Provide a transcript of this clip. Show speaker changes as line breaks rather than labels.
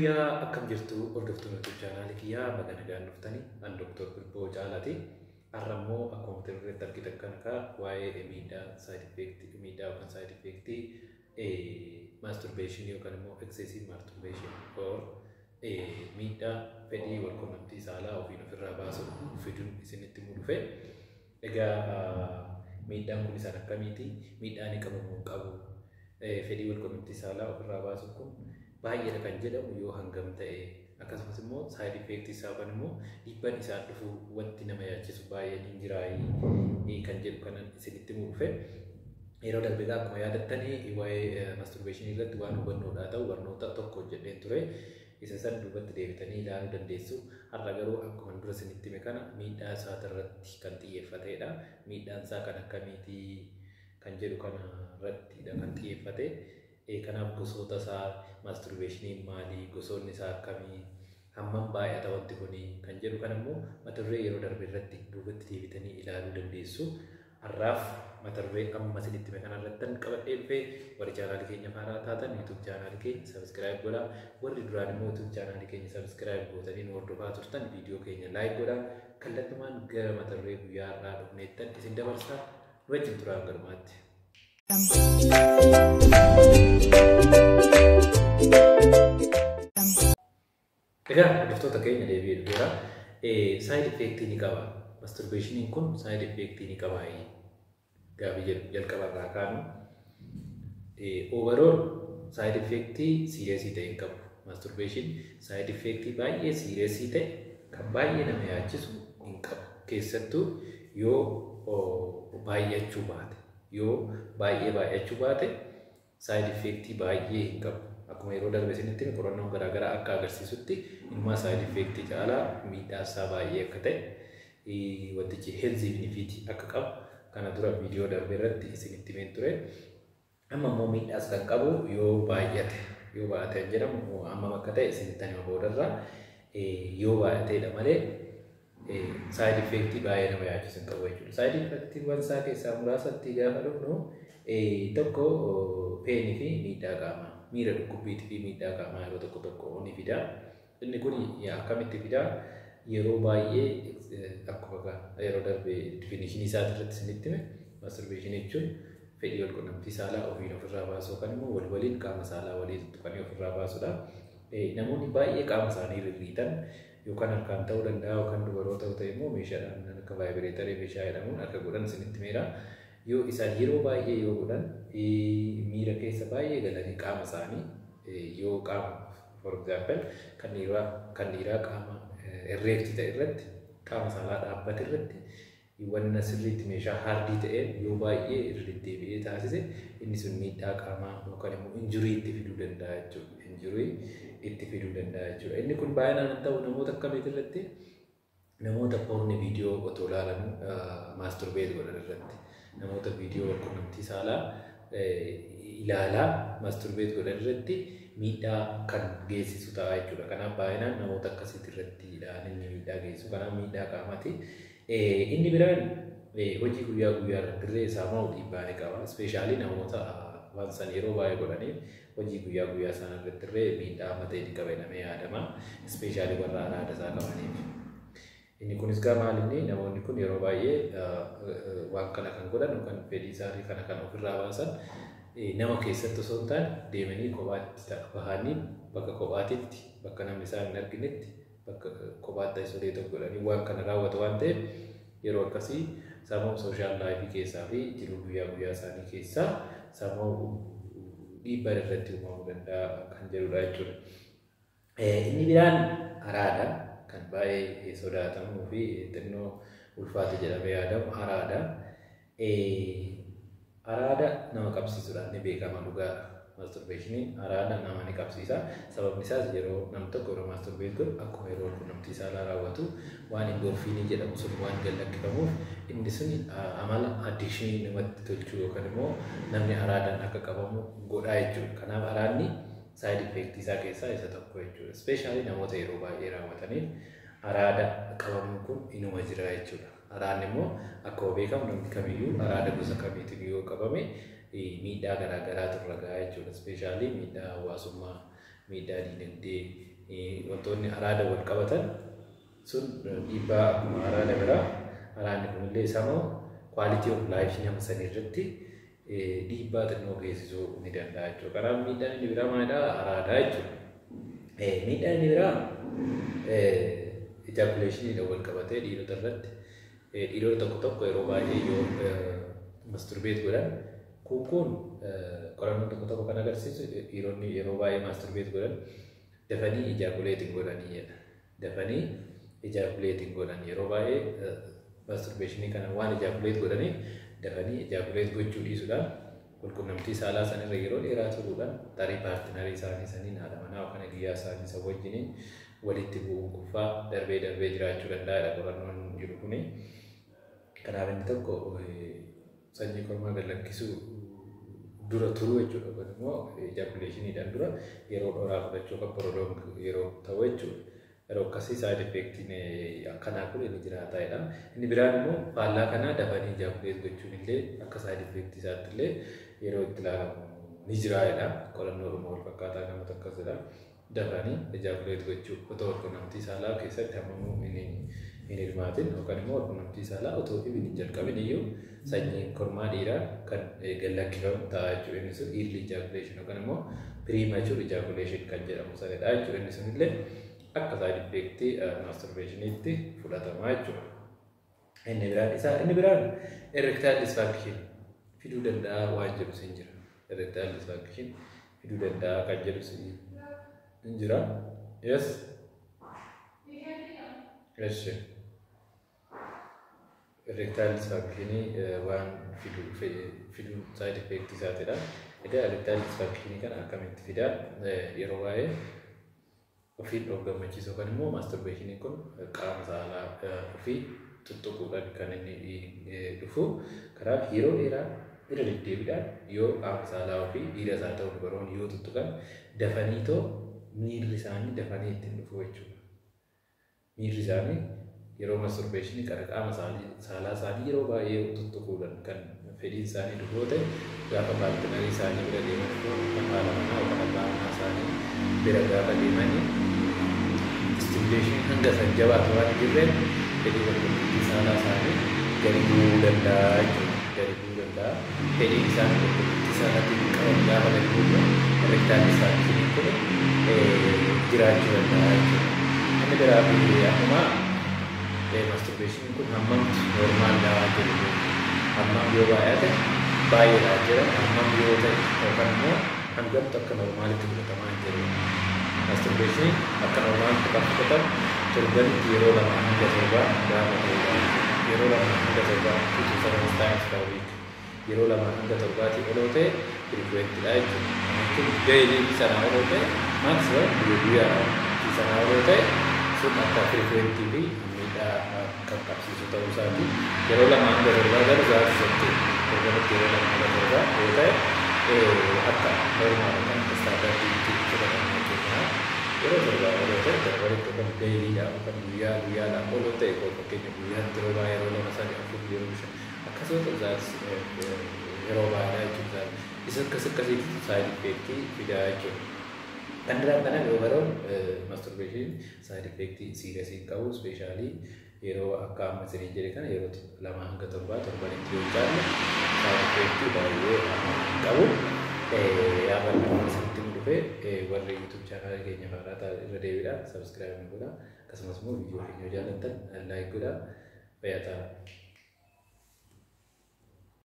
Yooyyaa, akkam jirtu hordoftoonni YouTube chaanaalii kiyyaa? Baga nagaan dhuftanii. An Dr. Bilboo Caalaati. Har'a immoo akkuma mata dureetti argitan kana kaa waa'ee miidhaa side effect, miidhaa yookaan side effect masturbation yookaan immoo excessive masturbation or miidhaa fedhii walqunnamtii saalaa ofiin ofirraa baasu fiduun isinitti himuu dhufe. Egaa miidhaan kun isaan akkamiiti? Miidhaa ni qabu moo hin qabu? Fedhii walqunnamtii saalaa ofirraa baasuun kun baay'eedha kan jedhamu yoo hangam ta'e, akkasumas immoo side effect isaa yookaan immoo dhiibbaan isaan dhufu wanti nama yaachisu baay'een hin jiraayii kan jedhu kanan isinitti himuu dhufe. Yeroo darbe egaa akkuma yaadattanii waa'ee masturbation irratti waan hubannoodhaa ta'u barnoota tokko hojjedheen ture. Isa san duubatti deebitanii ilaaluu dandeessu. Har'a garuu akkuma dura isinitti hime kana miidhaa isaa irratti kan xiyyeeffatedha. Miidhaan isaa kan akkamiitii kan jedhu kana irrattidha kan xiyyeeffate. Kanaaf gosoota isaa, masturbationiin maali, gosoonni isaa akkamii, hammam baay'ata wanti kuni kan jedhu kana immoo mata duree yeroo darbe irratti duubatti deebitanii ilaaluu dandeessu. Har'aaf mata duree amma isinitti hime kana irratti qabadhee dhufee. Warri chaanaalii keenya haaraa taatan YouTube chaanaalii keenya subscribe godhaa. Warri duraan immoo YouTube chaanaalii keenya subscribe gootanii nu hordofaa turtan viidiyoo keenya like godhaa. Kallattumaan gara mata duree guyyaa har'aa dhufneettan isin dabarsaa. Nu wajjin turaa galumaatti. Egaa hordoftoota keenya, deebi'ee dhufeera. Side effect ni qaba. Masturbationiin kun side effect ni qaba gaaffii jedhu jalqaba irraa kaanu. Overall side effect serious ta'e hin qabu. Masturbation side effect baay'ee serious ta'e kan baay'ee nama yaachisu hin qabu. Keessattuu yoo baay'achuu baate, yoo baay'ee baay'achuu baate side effect baay'ee hin qabu. Akkuma yeroo darbe isinitti qorannoon garaagaraa akka agarsiisutti inumaa side effect caalaa miidhaa isaa baay'ee akka ta'e, wantichi health benefit akka qabu kana dura viidiyoo darbe irratti isinitti himeen ture. Amma immoo miidhaas kan qabu yoo baay'ate, yoo baay'ate jedhamu hammam akka ta'e isinitti hima boodarra, yoo baay'ateedha malee side effect baay'ee nama yaachisu hin qabu jechuudha. Side effectiiwwan isaa keessaa muraasatti gaafa dhufnu, tokko painii fi miidhaa qaamaa, miira dhukkubbiitii fi miidhaa qaamaa yeroo tokko tokko ni fida. Inni kun akkamitti fida? Yeroo baay'ee akkuma yeroo darbe definitionii isaa irratti isinitti hime, masturbation jechuun fedhii wal qunnamtii saalaa ofiin ofirraa baasuu yookaan immoo wal waliin qaama saalaa walii tuttuqanii ofirraa baasuudha. Namoonni baay'ee qaama isaanii rirriitan yookaan harkaan ta'uu danda'a yookaan dubaroota ta'u immoo meeshaadhaan akka vibratorii meeshaa jedhamuun akka godhan isinitti himeera. Yoo isaan yeroo baay'ee yoo godhan, miira keessa baay'ee galanii qaama isaanii yoo qaama, for example, kan dhiiraa qaama erect ta'e irratti, qaama saalaa dhaabbate irratti wanna sirriitti meeshaa hard ta'een yoo baay'ee irra deddeebi'ee taasise, inni sun miidhaa qaamaa yookaan immoo injury itti fiduu danda'a jechuudha. Injury itti fiduu danda'a jechuudha. Inni kun baay'inaan ta'u namoota akkamiiti irratti? Namoota porn viidiyoo otoo ilaalan masturbate godhan irratti. Namoota viidiyoo walqunnamtii saalaa ilaalaa masturbate godhan irratti miidhaa kan geessisu ta'a jechuudha. Kanaaf baay'inaan namoota akkasiitti irratti inni miidhaa geessisu. Kanaaf miidhaa qaamaati. Inni biraan hojii guyyaa guyyaa irratti illee saama'u dhiibbaa ni qaba. Especially namoota waan san yeroo baay'ee godhaniif hojii guyyaa guyyaa isaan irratti illee miidhaa amma ta'e ni qaba jedhamee yaadama. Especially warra araada isaa qabaniif. Inni kunis gaa maal, inni namoonni kun yeroo baay'ee waan kana kan godhan yookaan fedhii isaanii kana kan ofirraa baasan nama keessatti osoo hin taane deemanii kophaatti bahanii, bakka kophaatitti, bakka namni isaan hin arginetti, bakka kophaatti isolate godhanii waan kana raawwatu waan ta'eef, yeroo akkasii sammuu social life keessaa fi jiruu guyyaa guyyaa isaanii keessaa sammuu dhiibbaan irratti uumamuu danda'a kan jedhudha jechuudha. Inni biraan araada, kan baay'ee sodaatamuu fi xinnoo ulfaata jedhamee yaadamu araada. Araada nama qabsiisuudhaan ni beekama, dhugaadha. Masturbationiin araada nama ni qabsiisa. Sababni isaas yeroo namni tokko yeroo masturbate godhu akkuma yeroo walqunnamtii saalaa raawwatu waan endorphinii jedhamu sun waan gad lakkifamuuf, inni sun amala addictionii namatti tolchuu yookaan immoo namni araadaan akka qabamu godhaa jechuudha. Kanaaf araadni side effectii isaa keessaa isa tokko jechuudha. Especially namoota yeroo baay'ee raawwataniif araada qabamuun kun inuma jira jechuudha. Araadni immoo akkuma beekamu namni kamiyyuu araada gosa kamiitiin yoo qabame miidhaa garaa garaatu irra gahaa jechuudha. Especially miidhaa hawaasummaa, miidhaa dinagdee, wantoonni araada wal qabatan sun dhiibbaa akkuma araada biraa araadni kunillee samoo quality of life nama sanii irratti dhiibbaa xinnoo geessisuu ni danda'a jechuudha. Kanaaf miidhaan inni biraa maalidhaa? Araadaa jechuudha. Miidhaan inni biraa ejaculationiidhaan wal qabatee dhiirota irratti dhiirota tokko tokko yeroo baay'ee yoo masturbate godhan kun qorannoon tokko tokko kan agarsiisu dhiironni yeroo baay'ee masturbate godhan dafanii ejaculate hin godhanii jedha. Dafanii ejaculate hin godhan yeroo baay'ee masturbationii kana waan ejaculate godhaniif dafanii ejaculate gochuu dhiisuudhaan walqunnamtii saalaa sanirra yeroo dheeraa turuudhaan tarii partnerii isaanii saniin haadha manaa yookaan hiriyaa isaanii isa wajjiniin walitti bu'uun kuffaa darbee darbee jiraachuu danda'aadha qorannoon jiru kuni. Kanaaf inni tokko sanyii kormaa gad lakkisuu dura turuu jechuudha yookaan immoo ejaculationiidhaan dura yeroo dheeraa fudhachuu akka prolong yeroo ta'u jechuudha. Yeroo akkasii side effectiin akkanaa kun inni jiraataadha. Inni biraan immoo faallaa kanaa dafanii ejaculate gochuun illee akka side effectii isaatti illee yeroo itti ilaalamu ni jiraadha. Qorannoo Oromoo wal fakkaataa namoota akkasidha. Dafanii ejaculate gochuu otoo walqunnamtii saalaa keessatti hammamuu hin hirmaatin yookaan immoo walqunnamtii saalaa otoo dhibin hin jalqabin iyyuu sanyiin kormaa dhiiraa kan gad lakkifamu ta'a jechuudha. Inni sun early ejaculation yookaan immoo premature ejaculation kan jedhamu sanidha jechuudha. Inni sunillee akka side effectii masturbationiitti fudhatama jechuudha. Inni biraan isaa inni biraan erectile dysfunction fiduu danda'a waan jedhu sin jira. Erectile dysfunction fiduu danda'a kan jedhu sin jira. Yes. Yes. Erectile dysfunction waan fiduu side effect isaatidha. Egaa erectile dysfunction kana akkamitti fidaa? Yeroo baay'ee ofiin of gammachiisuu yookaan immoo masturbationiin kun qaama saalaa ofii tuttuquudhaan kan inni dhufu. Kanaaf yeroo dheeraa irra deddeebiidhaan yoo qaama saalaa ofii dhiiras haa ta'u dubaroonni yoo tuttuqan dafanii too miirri isaanii dafanii ittiin dhufu jechuudha. Miirri isaanii yeroo masturbationii kana qaama saalaa isaanii yeroo baay'ee tuttuquudhaan kan fedhiin isaanii dhufu ta'e gaafa partnerii isaanii bira deeman yookaan haadha manaa yookaan abbaa manaa isaanii bira gaafa deemanii stimulation hanga san jabaatu waan hin jirreen fedhii walqunnamtii saalaa isaanii gadi bu'uu danda'a jechuudha. Gadi bu'uu danda'a. Fedhiin isaan walqunnamtii saalaatti qaban gaafa gadi bu'u erectile dysfunctioniin kun jiraachuu danda'a jechuudha. Inni biraa fi akkuma masturbationiin kun hammamtu normalidha waan jedhu hammam yoo baay'ate baay'eedha jedhan hammam yoo ta'e yookaan immoo hangamtu akka normalitti fudhatamaa hin jiru. Masturbationiin akka normalitti kan fudhatamu torbanitti yeroo 2 hanga 7 gaafa ta'udha. Yeroo 2 hanga 7, 2 to 7 times per week. Yeroo 2 hanga 7 oloo ta'e frequentidha jechuudha. Jechuun daily sanaa oloo ta'e maximum guyyaa sanaa oloo ta'e sun akka frequentii fi miidhaa kan qabsiisu ta'uu isaati. Yeroo 2 hanga 7 garuu zaati sotti torbanitti yeroo 2 hanga 7 yoo ta'e akka normal yookaan akka standardiitti fudhatamu jechuudha. Yeroo 7 oloo ta'e torbanitti yookaan dailydha yookaan guyyaa guyyaadhaan oloo ta'e fakkeenya guyyaatti yeroo baay'ee yeroo 2, 3, 4, yeroo 5 akkasumas zaati yeroo baay'ee jechuudha. Isa akkas akkasiitti side effectii fidaa jechuudha. Kan biraan kana yeroo baroon masturbation side effectii seriousii hin qabu, especially yeroo akka amma isiniin jedhe kana yeroo 2 hanga 7 torbanitti yoo caalle side effectii baay'ee hin qabu. Gaafa nama isinitti dhufe warri YouTube channelii keenya haaraa irra deebiidhaan subscribe godhaa. Akkasumas immoo viidiyoo keenya yoo jaallattan like godhaa. Fayyaa ta'aa.